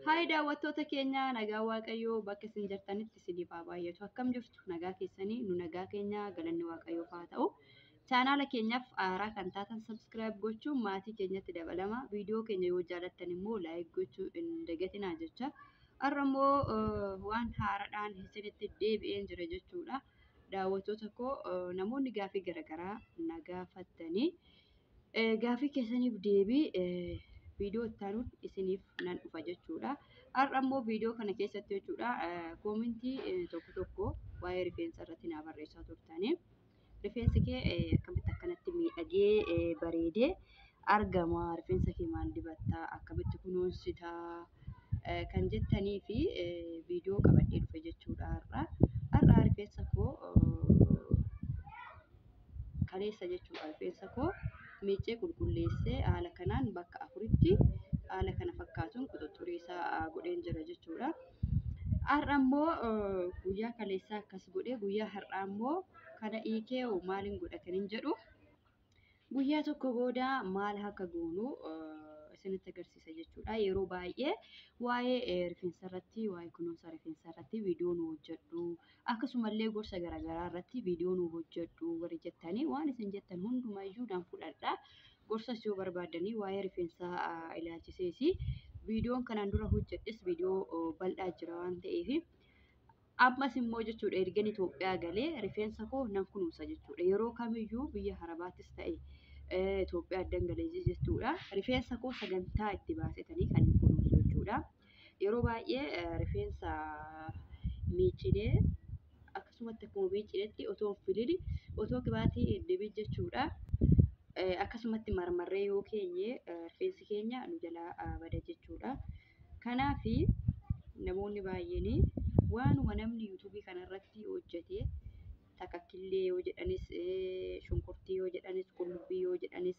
Haay daawwattoota keenya, nagaa Waaqayyoo bakka isin jirtanitti isiniif haa baay'atu. Akkam jirtu? Nagaa keessanii? Nu nagaa keenya, galanni Waaqayyoof haa ta'u. Chaanaala keenyaaf haaraa kan taatan subscribe gochuun maatii keenyatti dabalama. Viidiyoo keenya yoo jaalattan immoo like gochuu hin dagatinaa jecha. Har'a immoo waan haaraadhaan isinitti deebi'een jira jechuudha. Daawwattoota koo, namoonni gaafii garaagaraa na gaafattanii, gaafii keessaniif deebii viidiyoo itti aanuun isiniif nan dhufa jechuudha. Har'a immoo viidiyoo kana keessatti jechuudha, koomentii tokko tokko waa'ee rifeensa irratti naa barreessaa turtanii. Rifeensi kee akkamitti akkanatti miidhagee bareedee argama? Rifeensa kee maal dibattaa? Akkamitti kunuunsitaa? Kan jettanii fi viidiyoo qabadhee dhufe jechuudha har'a. Har'a rifeensa koo kaleessa jechuudha, rifeensa koo miiccee qulqulleessee haala kanaan bakka afuritti haala kana fakkaatuun quxuxxurii isaa godheen jira jechuudha. Har'a immoo, guyyaa kaleessaa akkas godhee, guyyaa har'aa immoo kana hiikee maaliin godha kan hin jedhu, guyyaa tokko booda maal akka goonu isinitti agarsiisa jechuudha. Yeroo baay'ee waa'ee rifeensa irratti, waa'ee kunuunsa rifeensa irratti viidiyoo nu hojjedhu, akkasumallee gorsa garaagaraa irratti viidiyoo nu hojjedhu warri jettanii, waan isin jettan hundumayyuu nan fudhadha. Gorsas yoo barbaaddanii waa'ee rifeensaa ilaalchiseesi viidiyoon kanaan dura hojjedhes viidiyoo bal'aa jira waan ta'eef, ammas immoo jechuudha, ergan Itoophiyaa galee rifeensa koo nan kunuunsa jechuudha. Yeroo kamiyyuu biyya Arabaattis ta'e Itoophiyaa addan galee jechuudha. Rifeensa koo sagantaa itti baasetanii kan hin kunuunsu jechuudha. Yeroo baay'ee rifeensa miiccinee akkasumatti akkuma miiccinetti otoo hin filin, otoo qibaatii hin dibin jechuudha. Akkasumatti marmarree yoo keenye rifeensi keenya nu jalaa bada jechuudha. Kanaafi namoonni baay'een waanuma namni yuutuubii kanarratti hojjete, takakkillee yoo jedhanis, shunkurtii yoo jedhanis, qullubbii yoo jedhanis,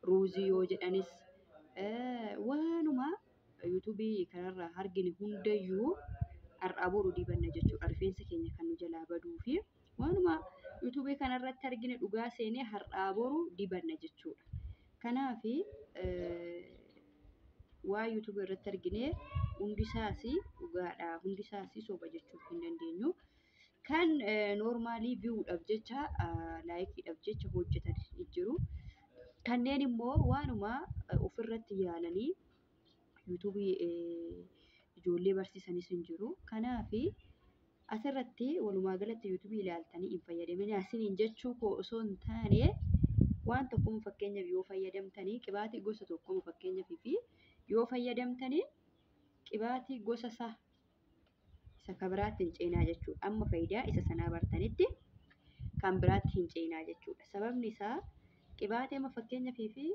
ruuzii yoo jedhanis, waanuma yuutuubii kanarraa argine hundayyuu har'aa boru dibanna jechuudha. Rifeensa keenya kan nu jalaa baduu fi waanuma yuutuubii kanarratti argine dhugaa seenee har'aa boru dibanna jechuudha. Kanaafi waa yuutuubii irratti argine hundisaas dhugaadha, hundisaas soba jechuu hin dandeenyu. Kan normally viewdhaaf jecha, likeiidhaaf jecha hojjetan jiru. Kanneen immoo waanuma ofirratti yaalanii yuutuubii ijoollee barsiisanis hin jiru. Kanaafi asirratti walumaa galatti yuutuubii ilaaltanii hin fayyadamin asiniin jechuu koo osoo hin taane, waan tokkoon fakkeenyaaf yoo fayyadamtanii, qibaatii gosa tokkoon fakkeenyaaf fi yoo fayyadamtanii, qibaatii gosa isaa isa kan biraatti hin ceenaa jechuudha. Amma faayidaa isa sanaa bartanitti kan biraatti hin ceenaa jechuudha. Sababni isaa qibaatii amma fakkeenyaaf fi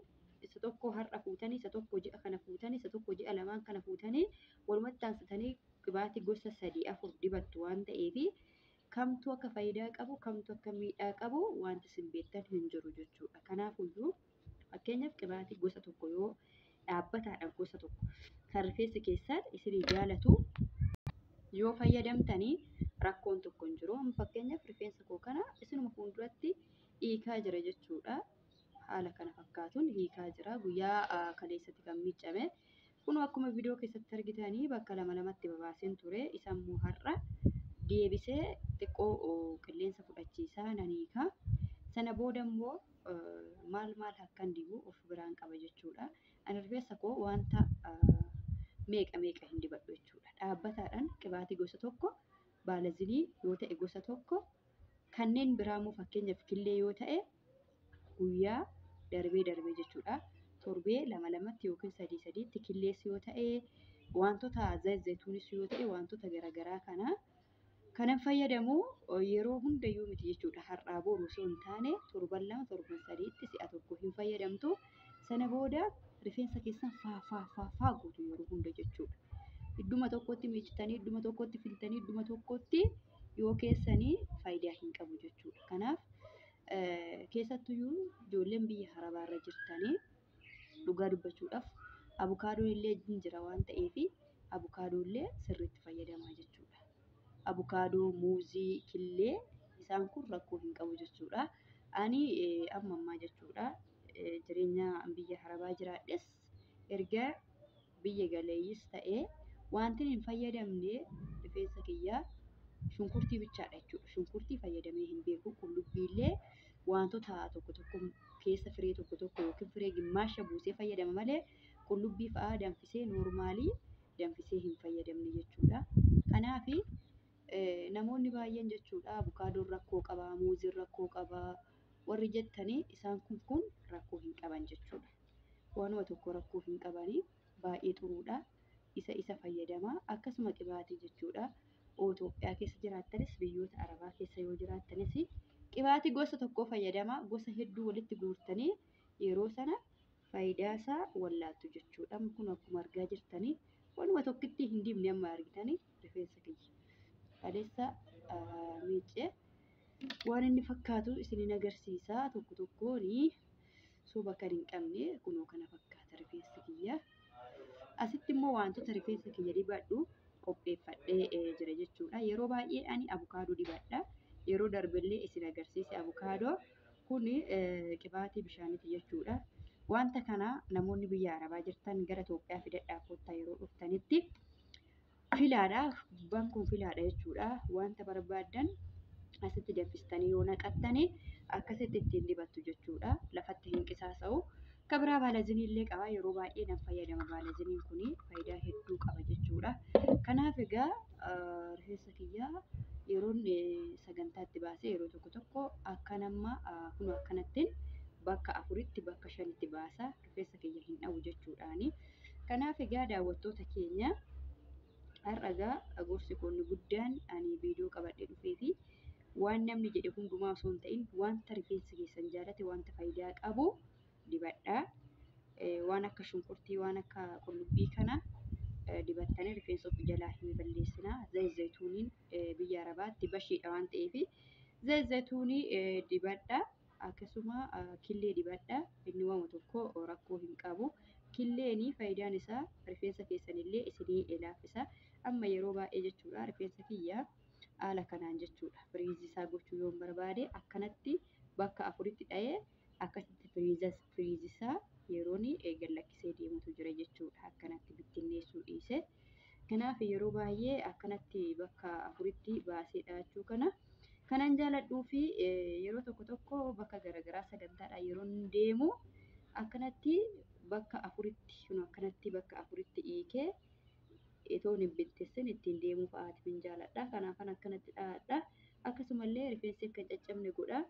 isa tokko har'a fuutanii, isa tokko ji'a kana fuutanii, isa tokko ji'a lamaan kana fuutanii, walumatti aansitanii qibaatii gosa sadii afur dibattu waan ta'eef, kamtu akka faayidaa qabu, kamtu akka miidhaa qabu wanti isin beektan hin jiru jechuudha. Kanaafuyyuu fakkeenyaaf qibaatii gosa tokko yoo dhaabbataadhaan gosa tokko kan rifeensi keessan isinii jaalatu yoo fayyadamtanii rakkoon tokko hin jiru. Amma fakkeenyaaf rifeensa koo kana isinuma fuulduratti hiikaa jira jechuudha. Haala kana fakkaatuun hiikaa jira. Guyyaa kaleessatti kan miiccame. Kun akkuma viidiyoo keessatti argitanii bakka lama lamatti babaaseen ture. Isa immoo har'a deebisee xiqqoo qilleensa fudhachiisaa nan hiika. Sana booda immoo maal maal akkan dibu of biraan qaba jechuudha. Ani rifeensa koo wanta meeqa meeqa hin dibadhu jechuudha. Dhaabbataadhaan qibaatii gosa tokko, baalazinii yoo ta'e gosa tokko, kanneen biraa immoo fakkeenyaaf killee yoo ta'e guyyaa darbee darbee jechuudha. Torbee lama lamatti yookiin sadii sadiitti killees yoo ta'e, wantoota zayituunis yoo ta'e, wantoota garaagaraa kana kanan fayyadamu yeroo hundayyuu miti jechuudha. Har'aa boru osoo hin taane torban 2, torban 3tti si'a tokko hin fayyadamtu. Sana booda rifeensa keessan faa faa faa faa gootu yeroo hunda jechuudha. Idduma tokkotti miiccitanii, idduma tokkotti filtanii, idduma tokkotti yoo keessanii faayidaa hin qabu jechuudha. Kanaaf keessattuyyuu ijoolleen biyya Arabaarra jirtanii, dhugaa dubbachuudhaaf abukaadoon illee ni jira waan ta'eef, abukaadoo illee sirriitti fayyadamaa jechuudha. Abukaadoo, muuzii, killee isaan kun rakkoo hin qabu jechuudha. Ani amma ammaa jechuudha, jireenya biyya Arabaa jiraadhes, erga biyya galeeyyis ta'ee, Wanti hin fayyadamne rifeensa kiyyaa shunkurtii bichaadha jechuudha. Shunkurtii fayyadamee hin beeku. Qullubbiillee wantoota tokko tokko keessa firee tokko tokko yookiin firee gimmaasha buusee fayyadama malee qullubbii fa'aa danfisee noormaalii danfisee hin fayyadamne jechuudha. Kanaaf namoonni baay'een jechuudha abukaadoon rakkoo qabaa, muuziin rakkoo qabaa warri jettanii isaan kun rakkoo hin qaban jechuudha. Waanuma tokko rakkoo hin qabanii baay'ee xuruudha. Isa fayyadamaa akkasuma qibaatii jechuudha. Itoophiyaa keessa jiraattanis biyyoota Arabaa keessa yoo jiraattanis qibaatii gosa tokko fayyadamaa gosa hedduu walitti guurtanii yeroo sana faayidaa isaa wallaaltu jechuudha. Kun akkuma argaa jirtanii waanuma tokkitti hin dibne amma argitanii rifeensa kiyya. Kaleessa miiccee waan inni fakkaatu isiniin agarsiisa. Tokko tokkoon soba kan hin qabne kunoo kana fakkaata rifeensi kiyya. Asitti immoo wantoota rifeensa kiyya dibadhu qopheeffadhee jira jechuudha. Yeroo baay'ee ani abukaadoo dibadha. Yeroo darbellee isin agarsiise abukaadoo kun qibaatii bishaaniiti jechuudha. Wanta kana namoonni biyya Arabaa jirtan gara Itoophiyaa fidadhaa kottaa yeroo dhuftanitti filaadha. Gubbaan kun filaadha jechuudha. Wanta barbaaddan asitti danfistanii yoo naqattanii akkasitti ittiin dibattu jechuudha. Lafatti hin qisaasa'u. Akka biraa baalazinii illee qaba. Yeroo baay'ee nan fayyadama baalaziniin kun faayidaa hedduu qaba jechuudha. Kanaaf egaa rifeensa kiyyaa yeroon sagantaatti baasee yeroo tokko tokko akka nama kun akkanattiin bakka 4tti bakka 5tti baasa. Rifeensa kiyya hin dhabu jechuudhaani. Kanaaf egaa daawwattoota keenya har'a egaa gorsi kun guddaan ani viidiyoo qabadhee dhufee fi waan namni jedhe hundumaa osoo hin ta'in wanta rifeensi keessan jaalate wanta faayidaa qabu dibadhaa. Waan akka shunkurtii waan akka qullubbii kana dibattanii rifeensa of jalaa hin balleessinaa. Zayituuniin biyya Arabaatti bashiidha waan ta'eef zayituunii dibadhaa. Akkasuma killee dibadhaa. Inni waan tokko rakkoo hin qabu. Killeen faayidaan isaa rifeensa keessanillee isinii laaffisa. Amma yeroo baay'ee jechuudha rifeensa kiyya haala kanaan jechuudha. Firiizii isaa gochuu yoon barbaade akkanatti bakka 4tti dha'ee akkasitti firiizii isaa yeroon gad lakkisee deemutu jira jechuudha. Akkanatti bittinneessuu dhiise. Kanaaf yeroo baay'ee akkanatti bakka 4tti baasee dhahachuu kana kanan jaaladhuu fi yeroo tokko tokko bakka garaagaraa sagantaadhaan yeroo deemu akkanatti bakka 4tti kun akkanatti bakka 4tti hiikee itoo hin bittinneessin ittiin deemuu fa'aati min jaaladha. Kanaafan akkanatti dhahadha. Akkasumallee rifeensi akka hin caccabne godha.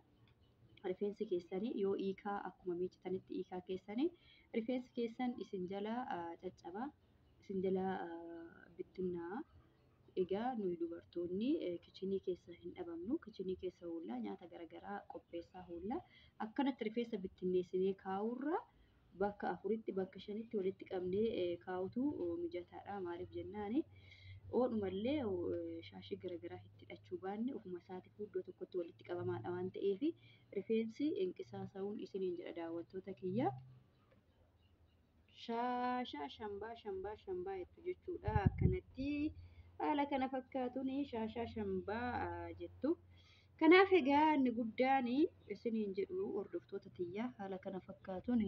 Rifeensi keessanii yoo hiikaa akkuma miiccitanitti hiikaa keessanii rifeensi keessan isin jalaa caccaba, isin jalaa bittinnaa'a. Egaa nuyi dubartoonni kichinii keessa hin dhabamnu. Kichinii keessa oolla nyaata garaagaraa qopheessaa oolla. Akkanatti rifeensa bittinneessinee kaa'urra bakka 4tti bakka 5tti walitti qabnee kaa'utu mijataadha. Maaliif jennaani oodhumallee shaashii garaagaraa itti hidhachuu baanne ofuma isaatiif iddoo tokkotti walitti qabamaadha waan ta'eef rifeensi hin qisaasa'uun isiniin jedha daawwattoota kiyya. Shaashaa shambaa shambaa shambaa jettu jechuudha. Akkanatti haala kana fakkaatuun shaashaa shambaa jettu. Kanaaf egaa inni guddaan isiniin jedhu hordoftoota tiyya haala kana fakkaatuun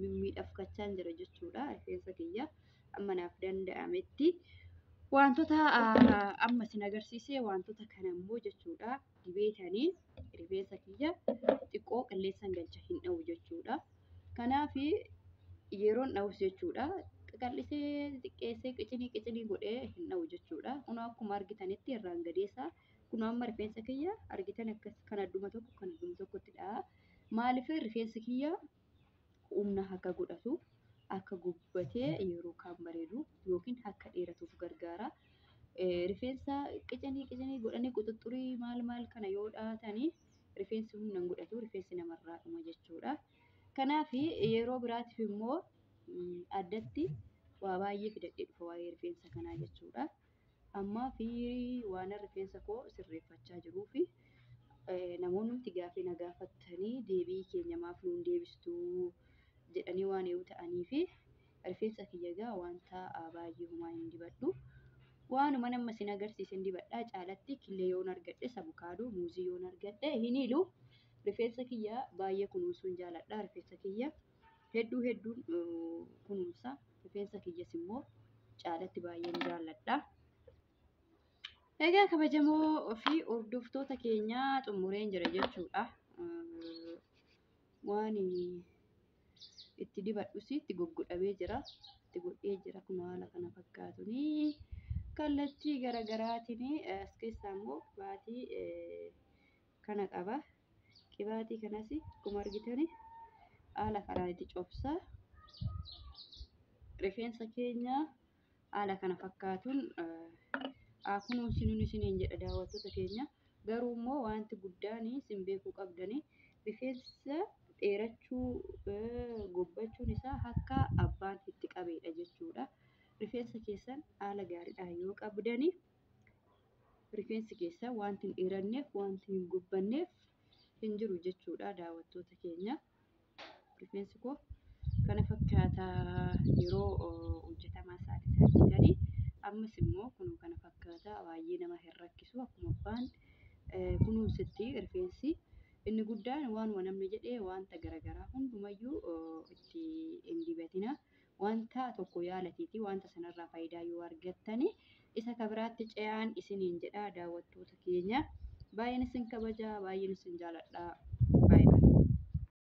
mimmiidhagfachaa jira jechuudha. Rifeensa kiyya amma naaf danda'ametti wantoota amma isin agarsiise wantoota kana immoo jechuudha dibeetanii rifeensa kiyya xiqqoo qilleensaan galcha hin dhabu jechuudha. Kanaaf yeroon dhawus jechuudha qaqal'isee xiqqeessee qicinii qicinii godhee hin dhabu jechuudha. Kun akkuma argitanitti irraan gadeessa. Kun amma rifeensa kiyya argitan akkas kan adduma tokko kan adduma tokkotti dha'a. Maaliif rifeensi kiyya humna akka godhatu akka gubbatee yeroo kaan bareedu yookiin akka dheeratuuf gargaara. Rifeensa qicinii qicinii godhanii quxuxxurii maal maal kana yoo dhahatanii rifeensi humna hin godhatu rifeensi namarraa dhuma jechuudha. Kanaaf yeroo biraatiif immoo addatti waa baay'ee fidadhee dhufa waa'ee rifeensa kanaa jechuudha. Ammaa fi waan rifeensa koo sirreeffachaa jiruu fi namoonni gaaffii na gaafatanii deebii keenya maaf nuun deebistuu jedhanii waan yoo ta'anii fi rifeensa kiyya egaa wanta baay'ee homaa hin dibadhu. Waanuma nama isin agarsiisen dibadhaa caalatti killee yoon argadhe abukaadoo muuzii yoon argadhe hin hiilu. Rifeensa kiyya baay'ee kunuunsuun jaaladha. Rifeensa kiyya hedduu hedduun kunuunsa. Rifeensa kiyyas immoo Caalatti baay'een jaalladha. Egaa kabajamoo fi hordoftoota keenyaa xumureen jira jechuudha. Waan itti dibadhus itti goggodhamee jira. Itti godhee jira kun haala kana fakkaatuni. Kallattii garaagaraatiin as keessaa immoo qibaatii kana qaba. Qibaatii kanas akkuma argitan haala kanaan itti cobsa. Rifeensa keenya haala kana fakkaatuun haa kunuunsinuun isiniin jedha daawwattoota keenya. Garuu immoo wanti guddaan isin beekuu qabdani rifeensa dheerachuu gobbachuun isaa akka abbaan itti qabeedha jechuudha. Rifeensa keessan haala gaariidhaan yoo qabdani rifeensi keessan wanti hin dheeranneef wanti hin gobbanneef hin jiru jechuudha daawwattoota keenya. Rifeensi koo kana fakkaata yeroo hojjetamaa isaatii argitanii. Ammas immoo kun kana fakkaata baay'ee nama hin rakkisu akkuma abbaan kunuunsitti rifeensi inni guddaan waanuma namni jedhee wanta garaagaraa hundumayyuu itti hin dibatina. Wanta tokko yaalatiiti wanta sanarraa faayidaa yoo argattani isa kabiraatti ce'aan isiniin jedha daawwattoota keenya. Baay'een isin kabaja, baay'een isin jaaladha. Baay'ee.